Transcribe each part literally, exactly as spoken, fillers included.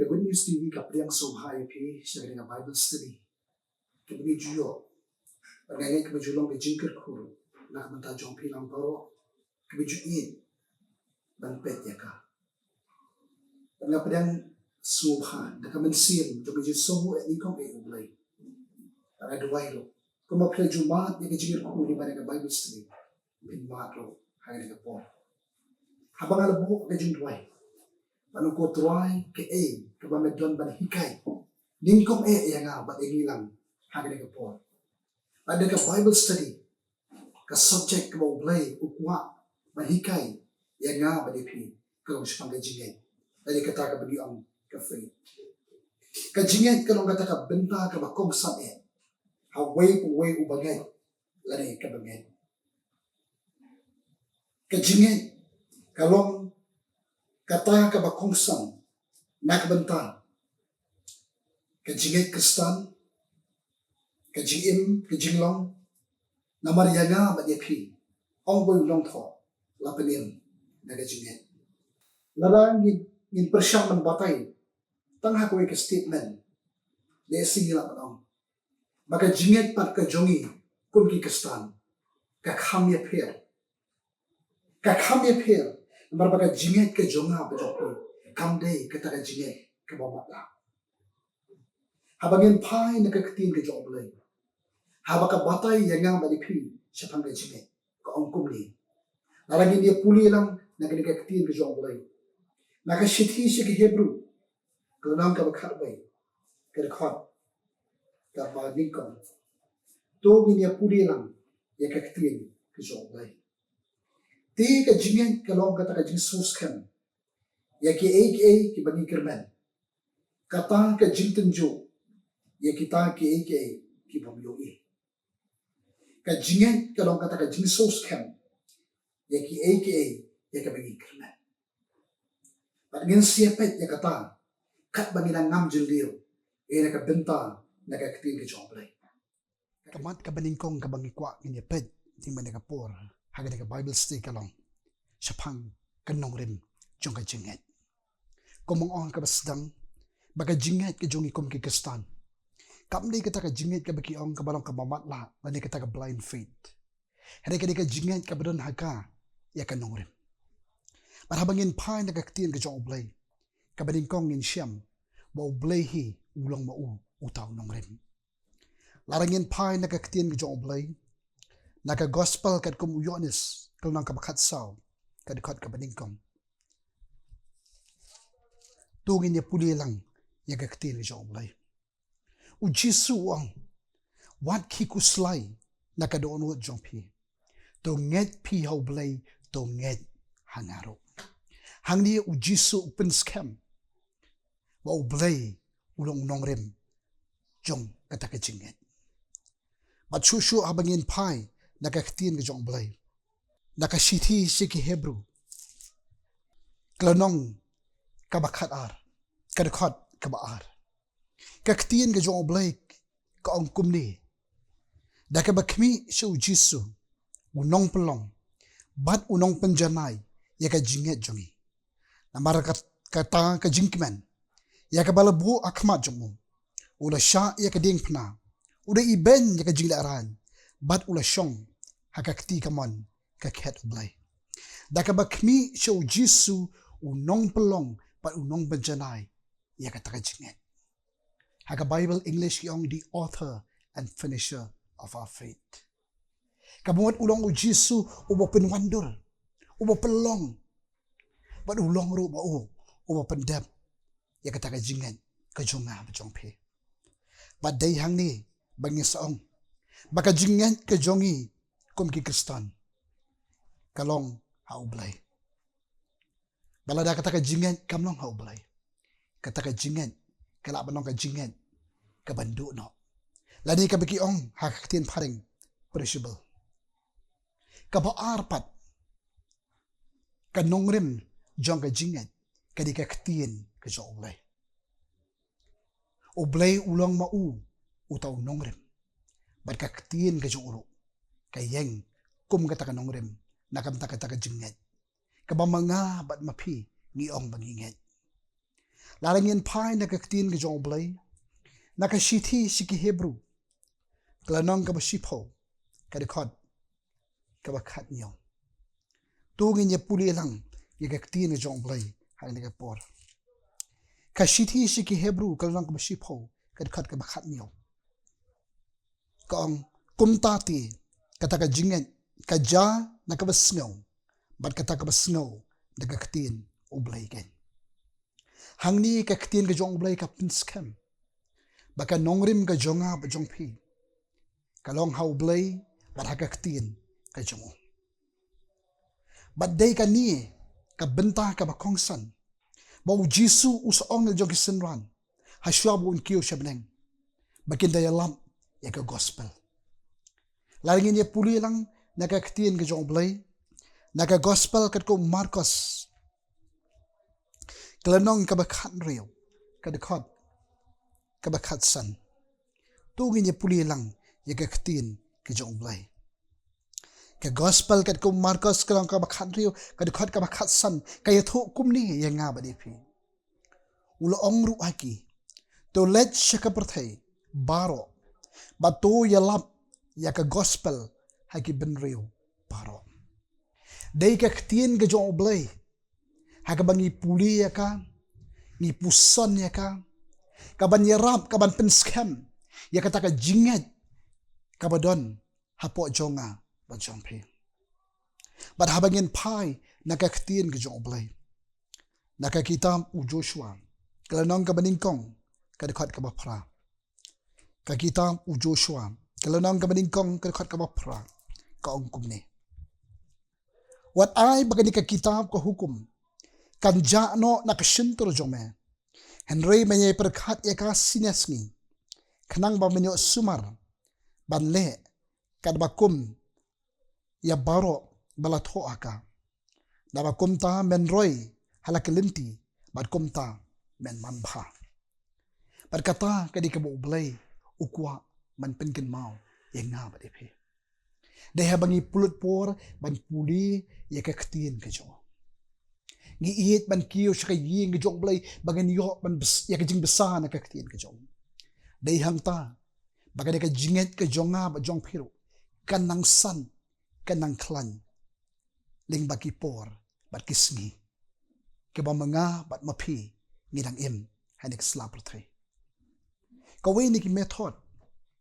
Good News T V ka pdiang sngewbha ïa phi sha kane ka Bible study kaba ngi ju ïoh. Bad nga ngeit kaba ju long ka jingkyrkhu na ka bynta jong phi lang baroh kiba ju ïeit ban peit ïa ka. Bad nga pdiang sngewbha da ka mynsiem jong ka jingsngewbha ïa ka nyngkong ïa U Blei. Bad nga duwai ruh kumba phi la ju mad ïa ka jingkyrkhu lyngba ka Bible study, phin mad ruh ha kane ka por. Haba nga la buh ka jingduwai, bad nga kwah duwai kaei kaba me don ban hikai nyngkong eh ïa nga bad ïa ngi lang ha kane ka por. Bad da ka Bible study, ka subject kaba U Blei u kwah ban hikai ïa nga bad ïa phi ka long shaphang ka jingngeit. Lane kata kaba ngi ong ka faith. Ka jingngeit ka long kata ka bynta kaba kongsan eh ha uwei pa uwei uba ngeit lane kaba ngeit. Ka jingngeit ka long kata kaba kongsan na ka bynta ka jingngeit Khristan, ka jingim, ka jinglong. Namar ïa nga bad ïa phi, ong uwei u nongthoh, la pynim da ka jingngeit. Lada ngin, ngin pyrshang ban batai tang ha kawei ka statement, lehse ngi lah ban ong ba ka jingngeit pat ka jong ngi kum ki Khristan ka kham ïapher. Ka kham ïapher namar ba ka jingngeit ka jong nga bad jong phi kam dei kata ka jingngeit kaba matlah. Haba ngin phai na ka ktien ka jong U Blei, haba ka batai ïa nga bad ïa phi shaphang ka jingngeit, ka ong kumne. Lada ngin ïa pule lang na kane ka ktien ka jong U Blei, na ka shithi sha ki Hebru, ka lynnong kaba khatwei, ka dkhot kaba nyngkong. To ngin ïa pule lang ïa ka ktien ka jong U Blei. Te ka jingngeit ka long kata ka jingsngewskhem ïa kiei kiei kiba ngi kyrmen. Kata ka jingtynjuh ïa kita kiei kiei kibym ïohi. Ka jingngeit ka long kata ka jingsngewskhem ïa kiei kiei ïa kaba ngi kyrmen. Bad ngin sa ïa peit ïa kata katba ngi nang ngam jylliew ïa ka bynta na ka ktien ka jong U Blei. Ka mat kaba nyngkong kaba ngi kwah ngin ïa peit ha kane ka por ha kane ka Bible study ka long shaphang ka nongrim jong ka jingngeit. Kumba nga ong kaba sdang, ba ka jingngeit ka jong ngi kum ki Khristan kam dei kata ka jingngeit kaba ki ong kaba long kaba matlah lane kata ka blind faith. Hynrei ka dei ka jingngeit kaba don ha ka ïa ka nongrim. Bad haba ngin phai na ka ktien ka jong U Blei, kaba nyngkong ngin shem ba U Blei hi u long ma u uta u nongrim. Lada ngin phai na ka ktien ka jong U Blei, na ka gospel katkum u Ïoannis, ka lynnong kaba khatsaw, ka dkhot kaba nyngkong. To ngin ïa pule lang ïa ka ktien ka jong U Blei. U Jisu u ong, wat khie khuslai na ka dohnud jong phi. To ngeit phi ha U Blei, to ngeit ha nga ruh. Hangne U Jisu u pynskhem ba U Blei u long u nongrim jong kata ka jingngeit. Bad shuh shuh haba ngin phai na ka ktien ka jong U Blei, na ka shithi sha ki Hebru, ka lynnong kaba khatar, ka dkhot kaba ar. Ka ktien ka jong U Blei ka ong kumne: Da kaba khmih sha U Jisu, u nongpynlong bad u nongpynjanai ïa ka jingngeit jong ngi. Namar kat-, kata ka jingkmen ïa kaba la buh ha khmat jong u, u la shah ïa ka diengphna, u da ibeiñ ïa ka jinglehraiñ, bad u la shong ha ka kti kamon ka khet U Blei. Da kaba khmih sha U Jisu, u nongpynlong bad u nongpynjanai ïa kata ka jingngeit. Ha ka Bible English ki ong the author and finisher of our faith. Kaba mut u long U Jisu uba pynwandur, uba pynlong, bad u long ruh ma u uba pyndep ïa kata ka jingngeit ka jong nga bad jong phi. Bad dei hangne ba ngin sa ong ba ka jingngeit ka jong ngi kum ki Khristan ka long ha U Blei. Bad lada kata ka jingngeit kam long ha U Blei, kata ka jingngeit ka lah ban long ka jingngeit kaban duh noh, lane kaba ki ong ha ka ktien phareng perishable. Kaba ar pat, ka nongrim jong ka jingngeit ka dei ka ktien ka jong U Blei. U Blei u long ma u uta u nongrim, bad ka ktien ka jong u ruh ka ïeng kum kata ka nongrim na ka bynta kata ka jingngeit kaba ma nga bad ma phi ngi ong ba ngi ngeit. Lada ngin phai na ka ktien ka jong U Blei, na ka shithi sha ki Hebru, ka lynnong kaba shiphew, ka dkhot kaba khathynñiew. To ngin ïa pule lang ïa ka ktien ka jong U Blei ha kane ka por. Ka shithi sha ki Hebru, ka lynnong kaba shiphew, ka dkhot kaba khathynñiew, ka ong, kumta te, kata ka jingngeit ka jia na kaba sngew, bad kata kaba sngew na ka ktien U Blei keiñ. Hangne ka ktien ka jong U Blei ka pynskhem ba ka nongrim ka jong nga bad jong phi ka long ha U Blei bad ha ka ktien ka jong u. Bad dei kane ka bynta kaba kongsan ba U Jisu u sa ong ïa la jong ki synran ha shuwa ba un kiew sha bneng, ba kin da ïalap ïa ka gospel. Lada ngin ïa pule lang na ka ktien ka jong U Blei, na ka gospel katkum u Markos, ka lynnong kaba khathynriew, ka dkhot kaba khatsan. To ngin ïa pule lang ïa ka ktien ka jong U Blei. Ka gospel katkum u Markos, ka lynnong kaba khathynriew, ka dkhot kaba khatsan, ka ïathuh kumne ïa nga bad ïa phi. U la ong ruh ha ki, to leit sha ka pyrthei baroh bad to ïalap ïa ka gospel ha ki bynriew baroh. Dei ka ktien ka jong U Blei ha kaba ngi pule ïa ka, ngi puson ïa ka, kaban ïarap, kaban pynskhem ïa kata ka jingngeit kaba don hapoh jong nga bad jong phi. Bad haba ngin phai na ka ktien ka jong U Blei, na ka kitab u Joshua, ka lynnong kaba nyngkong, ka dkhot kaba phra. Ka kitab u Joshua, ka lynnong kaba nyngkong, ka dkhot kaba phra, ka ong kumne: Wat ai ba kane ka kitab ka hukum kan jah noh na ka shyntur jong me, hynrei men ïai pyrkhat ïa ka sine sngi, khnang ba men ïoh sumar ban leh katba kum ïa baroh ba la thoh ha ka. Naba kumta men roi ha la ka lynti, bad kumta men manbha. Bad kata ka dei kaba U Blei u kwah ban pynkynmaw ïa nga bad ïa phi. Dei haba ngi pynlut por ban pule ïa ka ktien ka jong u, ngi ïeit ban kiew sha ka ïing ka jong U Blei ba ngin ïoh ban bys-, ïa ka jingbsa na ka ktien ka jong u. Dei hangta ba ka dei ka jingngeit ka jong nga bad jong phi ruh kan nang san, kan nang khlaiñ lyngba ki por bad ki sngi kiba ma nga bad ma phi ngi dang im ha kane ka sla pyrthei. Kawei na ki method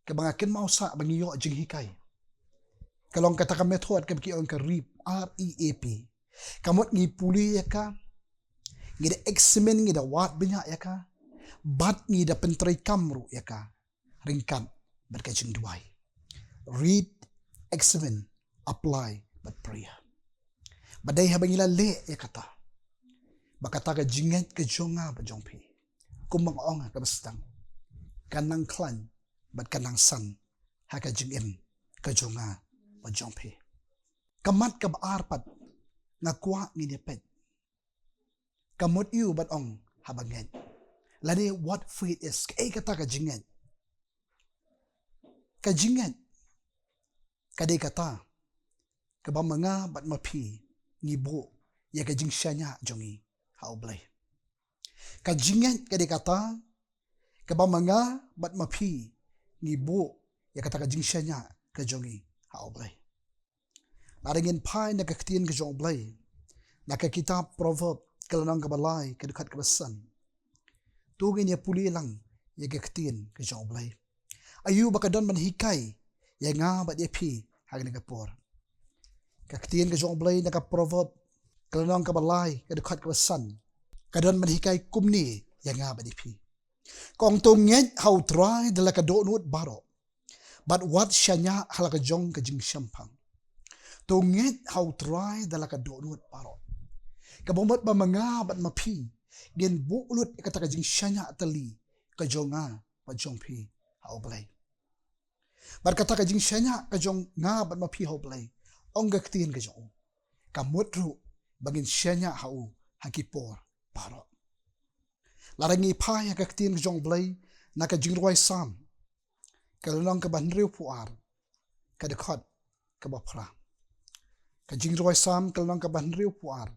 kaba nga kynmaw sah ba ngi ïoh jinghikai ka long kata ka method kaba ki ong ka reap, R E A P. Ka mut ngi pule ïa ka, ngi da examine, ngi da wad bniah ïa ka, bad ngi da pyntreikam ruh ïa ka ryngkat bad ka jingduwai. Read, examine, apply, bad prayer. Bad dei haba ngi la leh ïa kata, ba kata ka jingngeit ka jong nga bad jong phi, kumba nga ong ha kaba sdang, kan nang khlaiñ bad kan nang san ha ka jingim ka jong nga bad jong phi. Ka mat kaba ar pat nga kwah ngin ïa peit, ka mut ïa u ban ong haba ngeit, lane what faith is, kaei kata ka jingngeit. Ka jingngeit ka dei kata kaba ma nga bad ma phi ngi buh ïa ka jingshaniah jong ngi ha U Blei. Ka jingngeit ka dei kata kaba ma nga bad ma phi ngi buh ïa kata ka jingshaniah ka jong ngi ha U Blei. Lada ngin phai na ka ktien ka jong U Blei, na ka kitab Proverb, ka lynnong kaba lai, ka dkhot kaba san, to ngin ïa pule lang ïa ka ktien ka jong U Blei. Aïu ba ka don ban hikai ïa nga bad ïa phi ha kane ka por? Ka ktien ka jong U Blei na ka Proverb, ka lynnong kaba lai, ka dkhot kaba san, ka don ban hikai kumne ïa nga bad ïa phi. Ka ong, to ngeit ha U Trai da la ka dohnud baroh, bad wat shaniah ha la ka jong ka jingshemphang. To ngeit ha U Trai da la ka dohnud baroh. Kaba mut ba ma nga bad ma phi ngin buh lut ïa kata ka jingshaniah tylli ka jong nga bad jong phi ha U Blei. Bad kata ka jingshaniah ka jong nga bad ma phi ha U Blei, ong ka ktien ka jong u, ka mut ruh ba ngin shaniah ha u ha ki por baroh. Lada ngi phai ha ka ktien ka jong U Blei, na ka Jingrwai Salm, ka lynnong kaba hynriewphew ar, ka dkhot kaba phra. Ka Jingrwai Salm, ka lynnong kaba hynriewphew ar,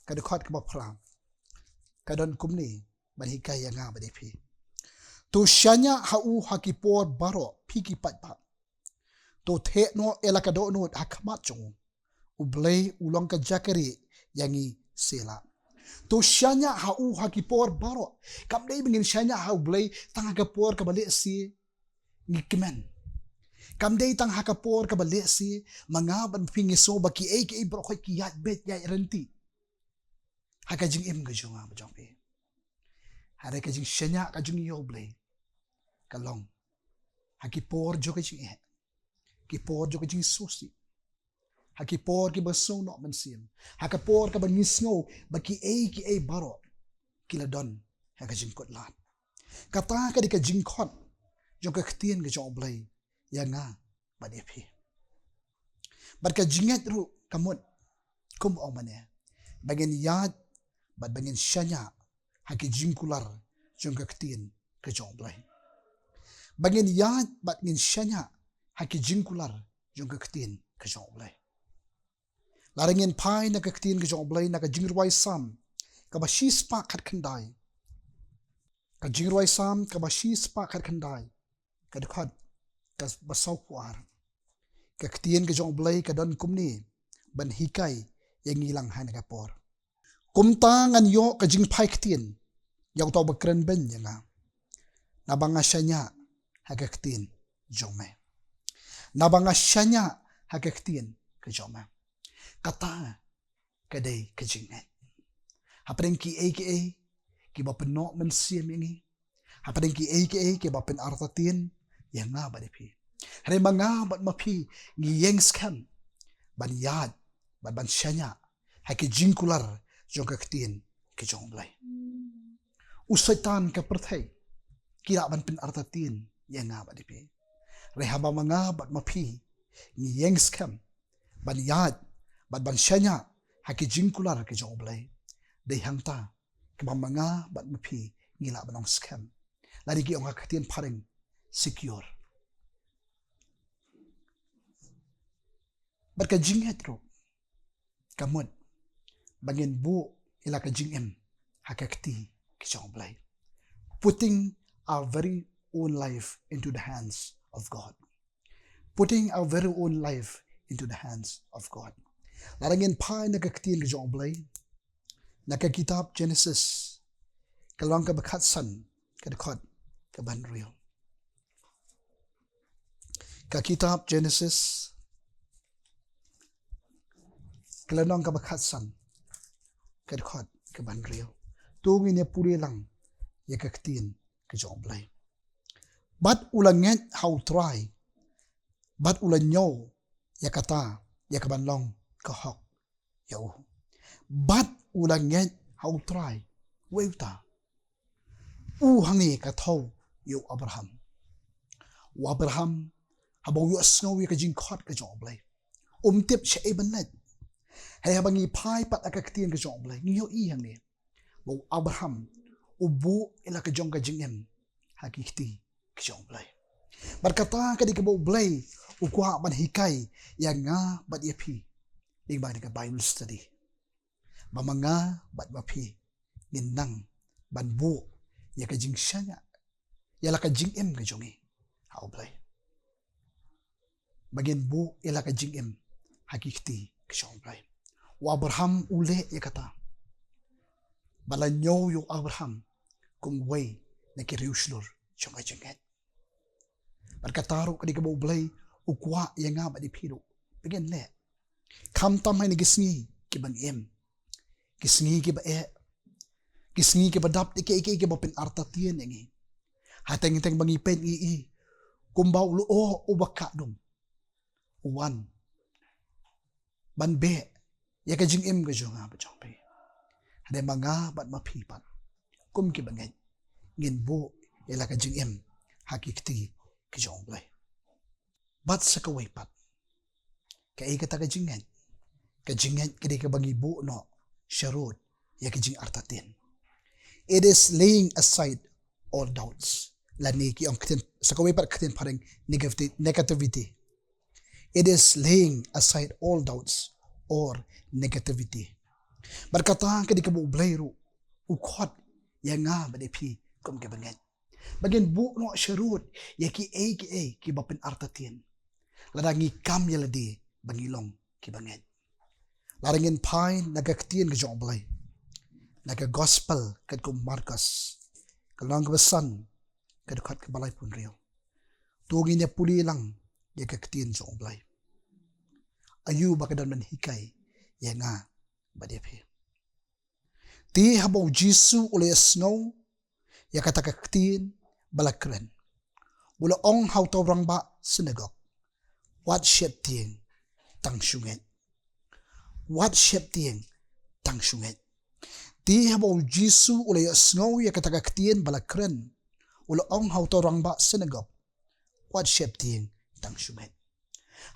ka dkhot kaba phra, ka don kumne ban hikai ïa nga bad ïa phi. To shaniah ha u ha ki por baroh, phi ki paidbah. To theh noh ïa la ka dohnud ha khmat jong u. U Blei u long ka jaka rieh ïa ngi, Selah. To shaniah ha u ha ki por baroh. Kam dei ba ngin shaniah ha u Blei tang ha ka por kaba lehse ngi kmen. Kam dei tang ha ka por kaba lehse ma nga bad phi ngi sngew ba kiei kiei baroh khoit ki ïaid beit ïaid ryntih ha ka jingim ka jong nga bad jong phi. Hynrei ka jingshaniah ka jong ngi ïa u Blei ka long ha ki por jong ka jingeh, ki por jong ka jingsngewsih, ha ki por kiba sngewnoh mynsiem, ha ka por kaba ngi sngew ba kiei kiei baroh ki la don ha ka jingkut lad. Kata ka dei ka jingkhot jong ka ktien ka jong u Blei ïa nga bad ïa phi. Bad ka jingngeit ruh ka mut, kum ong mane, ba ngin ïaid bad ba ngin shaniah ha ki jingkular jong ka ktien ka jong u Blei. Ba ngin ïaid bad ngin shaniah ha ki jingkular jong ka ktien ka jong u Blei. Lada ngin phai na ka ktien ka jong u Blei, na ka Jingrwai Salm kaba shispah khatkhyndai. Ka Jingrwai Salm kaba shispah khatkhyndai, ka dkhot kaba sawphew ar. Ka ktien ka jong u Blei ka don kumne ban hikai ïa ngi lang ha kane ka por. Kumta ngan ïoh ka jingphai ktien ïa uta uba kren beiñ ïa nga, naba nga shaniah ha ka ktien jong me. Naba nga shaniah ha ka ktien ka jong me. Kata ka dei ka jingngeit. Hapdeng kiei kiei kiba pynnoh mynsiem ïa ngi, hapdeng kiei kiei kiba pynartatien ïa nga bad ïa phi, hynrei ma nga bad ma phi ngi ïeng skhem ban ïaid bad ban shaniah ha ki jingkular jong ka ktien ka jong u Blei. U Soitan, ka pyrthei, ki lah ban pynartatien ïa nga bad ïa phi, hynrei haba ma nga bad ma phi ngi ïeng skhem ban ïaid bad ban shaniah ha ki jingkular ka jong u Blei, dei hangta kaba ma nga bad ma phi ngi lah ban ong skhem. Lane ki ong ha ka ktien phareng, secure. Bad ka jingngeit ruh ka mut ba ngin buh ïa la ka jingim ha ka kti ka jong u Blei. Putting our very own life into the hands of God. Putting our very own life into the hands of God. Lada ngin phai na ka ktien ka jong u Blei, na ka kitab Genesis, ka lynnong kaba khatsan, ka dkhot kaba hynriew. Ka kitab Genesis, ka lynnong kaba khatsan, ka dkhot kaba hynriew. To ngin ïa pule lang ïa ka ktien ka jong u Blei. Bad u la ngeit ha u Trai, bad u la ñiew ïa kata ïa kaban long ka hok ïa u. Bad u la ngeit ha u Trai. Wei uta? U hangne ka thew ïa u Abraham. U Abraham, haba u ïohsngew ïa ka jingkhot ka jong u Blei, um tip shaei ban leit. Hynrei haba ngi phai pat ha ka ktien ka jong u Blei, ngi ïohi hangne ba u Abraham u buh ïa la ka jong ka jingim ha ki kti ka jong u Blei. Bad kata ka dei kaba u Blei u kwah ban hikai ïa nga bad ïa phi lyngba kane ka Bible study, ba ma nga bad ma phi ngin nang ban buh ïa ka jingshaniah ïa la ka jingim ka jong ngi ha u Blei. Ba ngin buh ïa la ka jingim ha ki kti ka jong u Blei. U Abraham u leh ïa kata. Ba la ñiew ïa u Abraham kum uwei na ki riewshlur jong ka jingngeit. Bad kata ruh ka dei kaba u Blei u kwah ïa nga bad ïa phi ruh ba ngin leh. Khamtam ha kine ki sngi kiba ngi im, ki sngi kiba eh, ki sngi kiba dap, ïa kiei kiei kiba pynartatien ïa ngi. Hateng teng ba ngi peit ngi i kumba u lyoh uba kah dum u wan ban beh ïa ka jingim ka jong nga bad jong phi. Hynrei ma nga bad ma phi pat, kum kiba ngeit, ngin buh ïa la ka jingim ha ki kti ka jong u Blei. Bad sa kawei pat, kaei kata ka jingngeit? Ka jingngeit ka dei kaba ngi buh noh sharud ïa ka jingartatien. It is laying aside all doubts. Lane ki ong ktien, sa kawei pat ktien phareng, negativity, negativity. It is laying aside all doubts or negativity. Bad kata ka dei kaba u Blei ruh u khot ïa nga bad ïa phi kum ki bangeit. Ba ngin buh noh sharud ïa kiei kiei kiba pynartatien, lada ngi kam ïa lade ba ngi long ki bangeit. Lada ngin phai na ka ktien ka jong U Blei, na ka gospel katkum u Markos, ka lynnong kaba san, ka dkhot kaba laiphew hynriew, to ngin ïa pule lang ïa ka ktien jong U Blei. Aïu ba ka don ban hikai ïa nga bad ïa phi? Te haba U Jisu u la ïohsngew ïa kata ka ktien ba la kren, u la ong ha uta u rangbah synagog, wat sheptieng, tang shu ngeit. Wat sheptieng, tang shu ngeit. Te haba U Jisu u la ïohsngew ïa kata ka ktien ba la kren, u la ong ha uta u rangbah synagog, wat sheptieng, tang shu ngeit.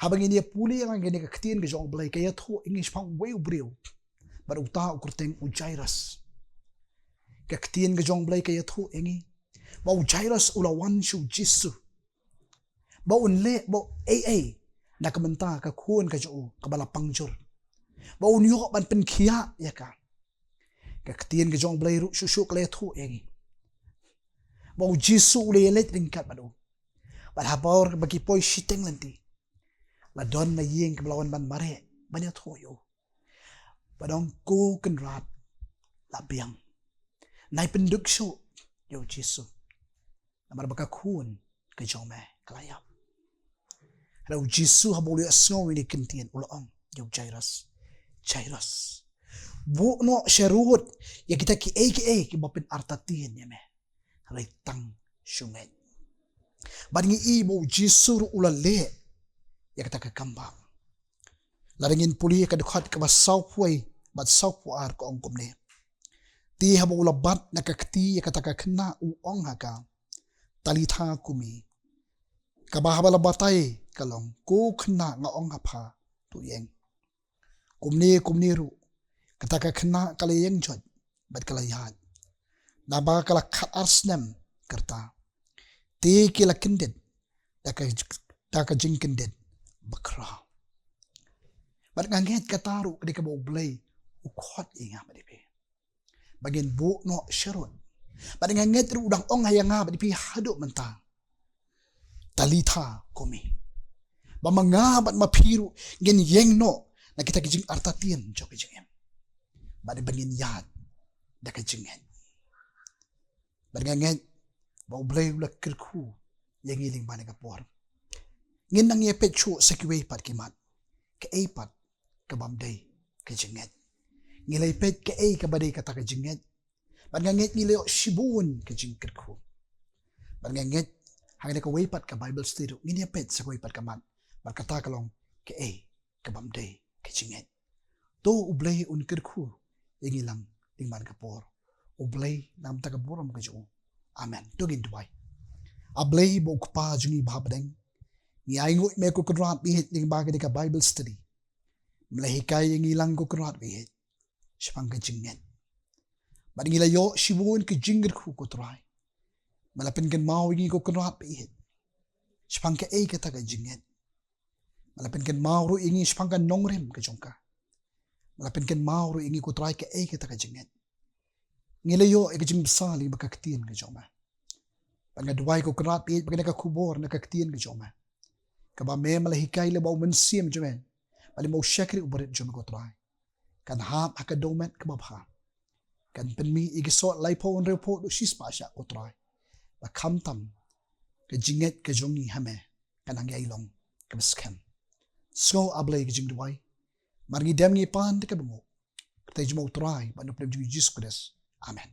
Haba ngin ïa pule ïa nga, ngin ïa ka ktien ka jong U Blei ka ïathuh ïa ngi shaphang uwei u briew, bad uta u kyrteng u Jairus. Ka ktien ka jong U Blei ka ïathuh ïa ngi ba u Jairus u la wan sha U Jisu, ba un leh, ba ei ei na ka bynta ka khun ka jong u kaba la pang jur, ba un ïoh ban pynkhiah ïa ka. Ka ktien ka jong U Blei ruh shuh shuh ka la ïathuh ïa ngi ba U Jisu u la ïaleit ryngkat bad u, bad ha por ba ki poi shiteng lynti, la don na ïing kaba la wan ban mareh ban ïathuh ïa u, ba ong, ko Kynrad, la biang, nai pynduk shuh ïa U Jisu, namar ba ka khun ka jong me ka la ïap. Hynrei U Jisu haba u la ïohsngew ïa kine ki ktien u la ong ïa u Jairus, Jairus, buh noh sharud ïa kita kiei kiei kiba pynartatien ïa me, hynrei tang shu ngeit. Bad ngi ïohi ba U Jisu ruh u la leh ïa kata ka kambah. Lada ngin pule ïa ka dkhot kaba sawphew wei bad sawphew ar, ka ong kumne: Te haba u la bat na ka kti ïa kata ka khynnah, u ong ha ka, Talitha kumi, kaba haba la batai ka long, ko khynnah, nga ong ha pha, to ïeng. Kumne kumne ruh kata ka khynnah ka la ïeng jot bad ka la ïaid, naba ka la khat ar snem ka rta. Te ki la kyndit da ka, da ka jingkyndit bakhraw. Bad nga ngeit kata ruh ka dei kaba U Blei u khot ïa nga bad ïa phi, ba ngin buh noh sharud. Bad nga ngeit ruh u dang ong ha ïa nga bad ïa phi haduh mynta, Talitha kumi, ba ma nga bad ma phi ruh ngin ïeng noh na kita ki jingartatien jong ka jingim, bad ba ngin ïaid da ka jingngeit. Bad nga ngeit ba U Blei u la kyrkhu ïa ngi lyngba kane ka por. Ngin nang ïa peit shuh sa kiwei pat ki mat, kaei pat ka bym dei ka jingngeit. Ngi la ïa peit kaei kaba dei kata ka jingngeit, bad nga ngeit ngi la ïoh shibun ka jingkyrkhu. Bad nga ngeit ha kane kawei pat ka Bible study ruh ngin ïa peit sa kawei pat ka mat, bad kata ka long kaei ka bym dei ka jingngeit. To U Blei un kyrkhu ïa ngi lang lyngba kane ka por. U Blei na ka bynta ka burom ka jong u. Amen. To ngin duwai. A Blei ba u Kpa jong ngi ba ha bneng, ngi ainguh ïa me ko Kynrad ba ïeit lyngba kane ka Bible study. Me la hikai ïa ngi lang ko Kynrad ba ïeit shaphang ka jingngeit, bad ngi la ïoh shibun ka jingkyrkhu ko Trai. Me la pynkynmaw ïa ngi ko Kynrad ba ïeit shaphang kaei kata ka jingngeit. Me la pynkynmaw ruh ïa ngi shaphang ka nongrim ka jong ka. Me la pynkynmaw ruh ïa ngi ko Trai kaei kata ka jingngeit. Ngi la ïoh ïa ka jingbsa lyngba ka ktien ka jong me. Bad nga duwai ko Kynrad ba ïeit ba kane ka khubor na ka ktien ka jong me, kaba me, me la hikai lyngba u Mynsiem jong me bad lyngba u shakri u barit jong me ko Trai, kan hap ha ka dewmet kaba bha, kan pynmih ïa ki soh laiphew hynriewphew haduh shispah shah ko Trai, ba khamtam ka jingngeit ka jong ngi ha me kan nang ïai long kaba skhem. Sngew A Blei ka jingduwai. Mar ngi dem ngi pan da kaba nguh, kyrteng jong me ko Trai bad na u Blei jong ngi Jisu Khrist. Amen.